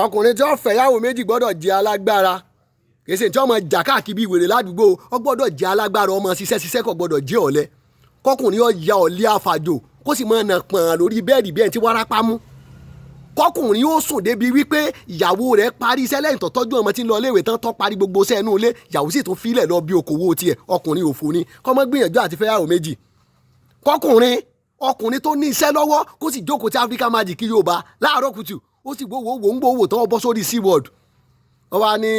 Ọkùnrin tí ó fẹ́ yàwó méjì gbọ́dọ̀ jẹ́ alágbára. Kì í ṣe tí ọmọ jà káàkiri bí wèrè ládùúgbò, ó gbọ́dọ̀ jẹ́ alágbára, ọmọ ṣiṣẹ́ ṣiṣẹ́, kò gbọ́dọ̀ jẹ́ ọ̀lẹ. Kọkùnrin ó ya ọ̀lẹ àfàjò, kó sì máa nà pọ̀n lórí bẹ́ẹ̀dì bí ẹni tí wárápá mú. Kọkùnrin ó sùn débi wípé ìyàwó rẹ̀ parí iṣẹ́ lẹ́yìn tó tọ́jú ọmọ tí ń lọ iléèwé tán, tó parí gbogbo iṣẹ́ inú ilé, ìyàwó sì tún filẹ̀ lọ bí okòwò tiẹ̀. Ọkùnrin òfò ni kó má gbìyànjú àti fẹ́yàwó méjì. Kọkùnrin, ọkùnrin tó ní iṣẹ́ lọ́wọ́, kó sì jókòó tí Africa Magic Yorùbá láàárọ̀ kùtù, ó sì gbowó wò ń gbowó tán, bọ́ sórí SeaWorld. Wọ́n wá ní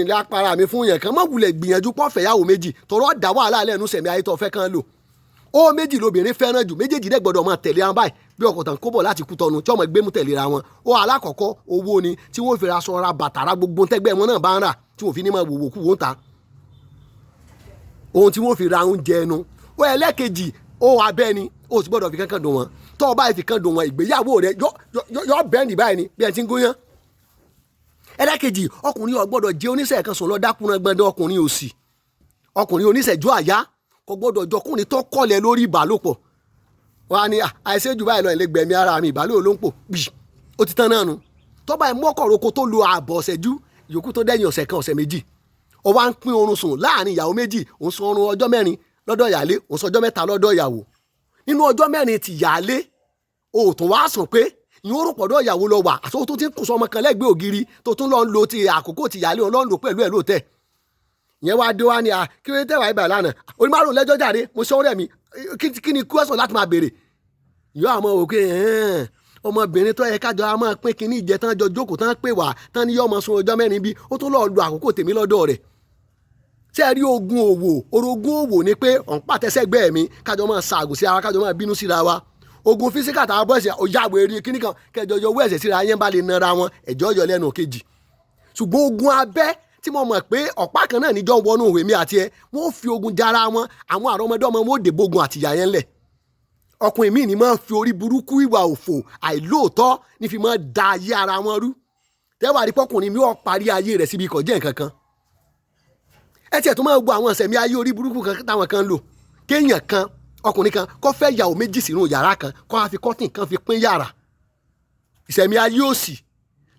ilé apara mi fún yẹn kan, má wulẹ̀ gbìyànjú pọ̀ fẹ́yàwó méjì, tọrọ dá wàhálà lẹ́nu sẹ̀mí ayé tó fẹ́ kán lò. Ó méjì lobìnrin fẹ́ràn jù, méjèèjì dẹ̀ gbọ́dọ̀ máa tẹ̀lé wọn báyìí bí ọkọ̀ tán kó bọ̀ láti kú tọnu tí ọmọ gbé mú tẹ̀léra wọn. Ó alákọ̀ọ́kọ́ owó ni tí wọ́n fi ra aṣọ, ra bàtà, ra gbogbo tẹ́gbẹ́ wọn náà bá ń rà, tí wọ́n fi ní máa wòwò kú wọ́n ta ohun tí wọ́n fi ra oúnjẹ ẹnu. Ó ẹlẹ́kejì, ó abẹ́ ni, ó sì gbọ́dọ̀ fi kankan dùn wọn. Tọ́ ọ báyìí fi kan dùn wọn, ìgbéyàwó rẹ yọ bẹ́ẹ̀nì báyìí ni bí ẹ ti ń gúnyán. Ẹlẹ́kejì, ọkùnrin ò gbọ́dọ̀ jẹ́ oníṣẹ́ kan sùn lọ dákúnra gbọ́ndọ̀, ọkùnrin òsì, ọkùnrin oníṣẹ́jú àyá kò gbọ́dọ̀ jọkùnrin tó kọ́lẹ̀ lórí ìbálòpọ̀. Wọ́n á ní àìsè jù báyìí lọ, ìlẹ́gbẹ̀mí ara mi ìbálò ló ń pò bì, ó ti tán náà nu. Tọ́ba ẹ̀ mọ́kànroko tó lo ààbọ̀ ọ̀sẹ̀jú yòókù tó dẹ́yìn ọ̀sẹ̀ kan, ọ̀sẹ̀ méjì, ó wá ń pín oorun sùn láàrin ìyàwó méjì. Òun sùn oorun ọjọ́ 4 lọ́dọ̀ ìyálé, òun sùn ọjọ́ 3 lọ́dọ̀ ìyàwó. Nínú ọjọ́ 4 ti ìyálé, òòtún wá sùn pé ìyẹn ó rò pọ̀dọ̀ ìyàwó lọ wà, àti ó tún ti ń kùn sọmọ kan lẹ́gbẹ̀ẹ́ ògiri tó tún lọ ń lo ti àkókò ti ìyálé, òun lọ ń lò pẹ̀lú ẹ̀ lóòótẹ́. Ìyẹn wá dé wá ní kí ló tẹ̀wá ibà lánàá, onímọ̀rún lẹ́jọ́ jáde, mo ṣe ọ̀rẹ́ mi, kí ni question láti máa béèrè. Yóò àmọ́ òkè ọmọbìnrin tó yẹ kájọ a máa pín kínní ìjẹ tán, jọ jókòó tán, pè wá tán ní yọmọ sun ọjọ́ 4 bí ó tún lọ́ọ́ lo àkókò tèmi lọ́dọ̀ rẹ̀. Ṣé ẹ rí ogun òwò? Orogún òwò ni pé ọ̀n pàtẹ́sẹ́gbẹ́ mi, kájọ máa ṣàgùn sí ara, kájọ máa bínú síra wa. Ogun físíkà tàwọn bọ́ọ̀sì ọ̀yàwó eré kíní kan kẹjọ yọ owó ẹ̀sẹ̀ síra yẹn bá lè nara wọn, ẹ̀jọ́ yọ lẹ́nu kejì. Ṣùgbọ́n ogun abẹ́ tí mo mọ̀ pé ọ̀pá kan náà níjọ́ wọnú òwe mi àti ẹ, wọ́n fi ogun jara wọn, àwọn àrọ́mọdọ́mọ wọn ò dé bógun àtìyà yẹn lẹ̀. Ọkùnrin míì ni máa fi orí burúkú, ìwà òfò, àìlóòótọ́ ní fi máa da ayé ara wọn rú. Tẹ́wàá rí pọ́kùnrin mi ò parí ayé rẹ̀ síbi ìkọ̀jẹ́ nǹkan kan. Ẹ tiẹ̀ tó máa gbọ́ àwọn ìṣẹ̀mí ayé orí burúkú kan táwọn kan ń lò. Kéèyàn kan, ọkùnrin kan, kó fẹ́ yàwó méjì sínú yàrá kan, kó wá fi kọ́tìn kan fi pín yàrá. Ìṣẹ̀mí ayé òsì.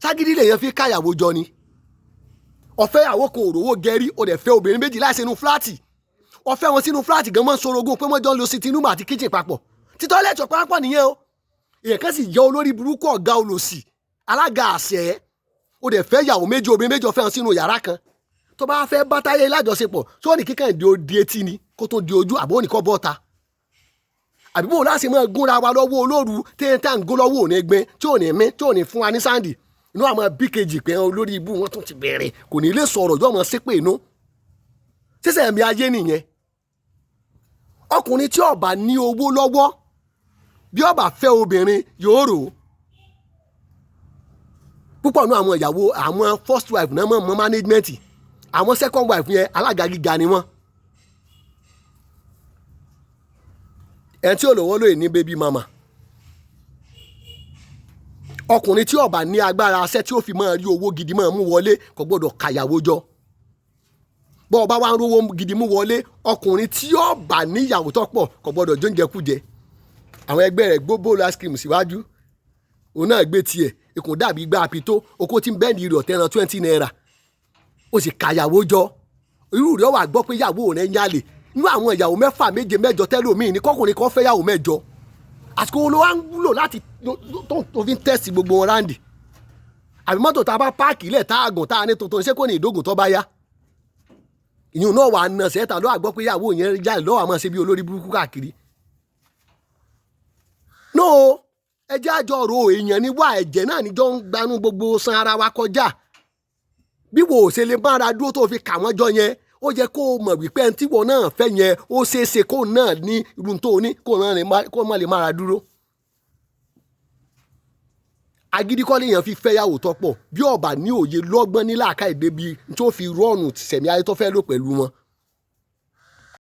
Ságídí lèèyàn fi káyàwó jọ ni. Ọ̀fẹ́ ìyàwó kan òrówó gẹrí, ó dẹ̀ fẹ́ obìnrin méjì láì sínú fúláàtì. Ọ̀fẹ́ wọn sínú fúláàtì gan mọ́ ń sorogún pé wọ́n jọ ń lo sitting room àti kitchen papọ̀. Títọ́ lẹ́tọ̀ pápọ̀ nìyẹn o. Èèyàn kan sì jẹ́ olórí burúkú, ọ̀gá olòṣì, alága àṣẹ. Ó dẹ̀ fẹ́ ìyàwó méjì, obìnrin méjì, ọ̀fẹ́ wọn sínú yàrá kan. Tó bá fẹ́ bá táyé lájọṣepọ̀, tó ní kíkàn di odi etí ni kó tó di ojú, àbó ní kọ́ bọ́ta. Àbí bó láti máa gúnra wa lọ́wọ́ olóru téńtà ń gún lọ́wọ́ òní gbin tí ò ní mí, tí ò ní fún wa ní sáǹdì. Inú àwọn bí kejì pé olórí ibú wọn tún ti bẹ̀rẹ̀, kò ní lè sọ̀rọ̀, yóò máa ṣépè inú. Sísẹ̀ mi ayé nìyẹn. Ọkùnrin tí ó bá ní owó lọ́wọ́, bí ó bá fẹ́ obìnrin yóò rò ó. Púpọ̀ nínú àwọn ìyàwó àwọn first wife náà mọ̀ mọ́ management, àwọn second wife yẹn alága gíga ni wọ́n. Ẹni tí ò lówó lóye ní baby mama. Ọkùnrin tí ó bá ní agbára aṣẹ́ tí ó fi máa rí owó gidi máa mú wọlé kò gbọ́dọ̀ kàyàwó jọ. Bọ́ ọ bá wá ń rówó gidi mú wọlé, ọkùnrin tí ó bá níyàwó tó pọ̀ kò gbọ́dọ̀ jóúnjẹ kújẹ. Àwọn ẹgbẹ́ rẹ̀ gbó bóòlù ice cream síwájú, òun náà gbé tiẹ̀, ikùn dàbí igbá apitó, okó tí ń bẹ́ẹ̀ni rẹ̀ ọ̀tẹ̀ràn 20 naira, ó sì kàyàwó jọ. Irú rẹ̀ wà gbọ́ pé ìyàwó rẹ̀ ń yálè. Inú àwọn ìyàwó 6, 7, 8 tẹ́lòmíì ní kọ́kùnrin kan fẹ́ yàwó 8. Àsìkò wo ló wá ń wúlò láti tó fi ń tẹ̀sí gbogbo wọn ráǹdì? Àbí mọ́tò tá a bá páàkì ilẹ̀ tá a gùn tá a ní tuntun, ṣé kò ní ìdógùn tó bá yá? Ìyún náà wà nà sẹ́ta ló àgbọ́ pé ìyàwó yẹn jáde lọ́wọ́ àmọ́ ṣe bí olórí burúkú káàkiri. No, ẹ jẹ́ àjọ ro èèyàn ní wá, ẹ̀jẹ̀ náà níjọ́ ń gbanú gbogbo san ara wa kọjá. Bí wo ò ṣe lè bára dúró tó fi kà wọ́n jọ yẹn, ó yẹ kó o mọ̀ wípé ẹni tí wọ́n náà fẹ́ yẹn ó ṣeé ṣe kó náà ní irú tó o ní, kó má lè mára dúró. Agídí kọ́ lèèyàn fi fẹ́yàwó tó pọ̀, bí ó bá ní òye lọ́gbọ́n ní làákàyè débi tí ó fi rọ́ọ̀nù sẹ̀mí ayé tó fẹ́ lò pẹ̀lú wọn.